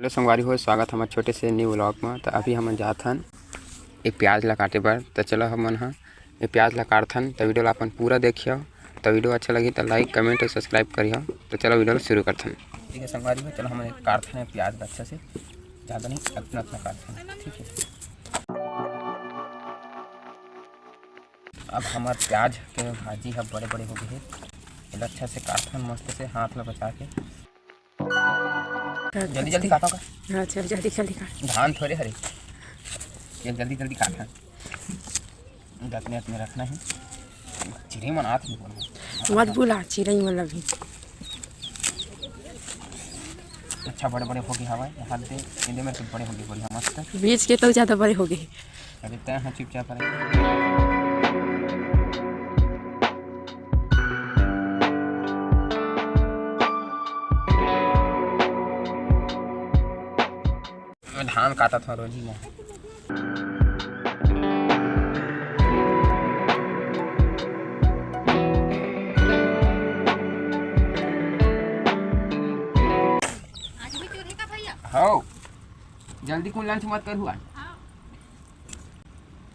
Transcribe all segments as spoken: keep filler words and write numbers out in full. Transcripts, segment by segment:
Hello संगवारी हो, स्वागत हमर छोटे से न्यू व्लॉग में। तो अभी हमन जात हन एक प्याज ला काटे बर। तो चलो हमन ह ये प्याज ला काटथन। तो वीडियो ला अपन पूरा देखियो। तो वीडियो अच्छा लगी तो लाइक, कमेंट और सब्सक्राइब करियो। तो चलो वीडियो ला शुरू करथन। ठीक है संगवारी हो, चलो हमन काटथन प्याज ला अच्छा से, ज़्यादा नहीं, अपना अपना काटथन। ठीक है, अब हमार प्याज के भाजी ह बड़े बड़े हो गए हे। एला अच्छा से काटथन मस्त से, हाथ ला बचा के। जल्दी जल्दी काटो का। हाँ, चल जल्दी जल्दी काट। धान थोड़े हरे, ये जल्दी जल्दी काटथन। इतने इतने रखना है। चिरई मन आत नहीं बोलना। मत बुला चिरई मन अभी। अच्छा, बड़े बड़े हो गए हवाए, हाथ दे, ये दे मेरे से बड़े हो गए, बढ़िया मस्त। बीच के तो ज़्यादा बड़े हो गए। अरे तय हाँ, चुपचाप रह। मैं धान काटत हूँ रोजी में। आज भी चूल्हे का भैया? हो, जल्दी कुल लंच मत करू आज। हाँ।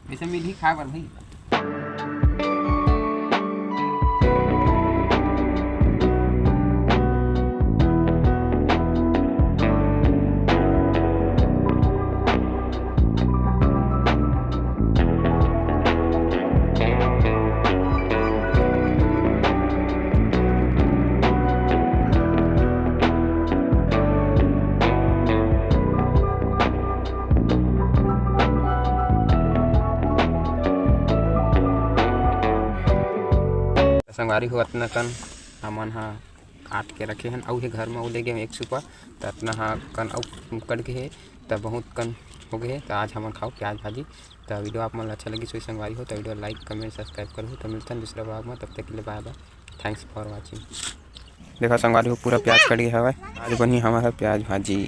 वैसे मिलही खाए बर भाई। संगवारी हो, अतना कन हमन ह काट के रखे हन, अउ हे घर म अउ ले गे एक सुपा, त अतना ह कन अउ कट गे हे, त बहुत कन हो गे हे। त आज हमन खाओ प्याज भाजी। त वीडियो आप मन ल अच्छा लगी सोई संगवारी हो, त वीडियो लाइक, कमेंट, सब्सक्राइब करहु। त मिलथन दूसरा व्लॉग म, तब तक के लिए बाय बाय, thanks for watching। देखा संगवारी हो, पूरा प्याज कट गया हवय, आज बनी हमारा प्याज भाजी।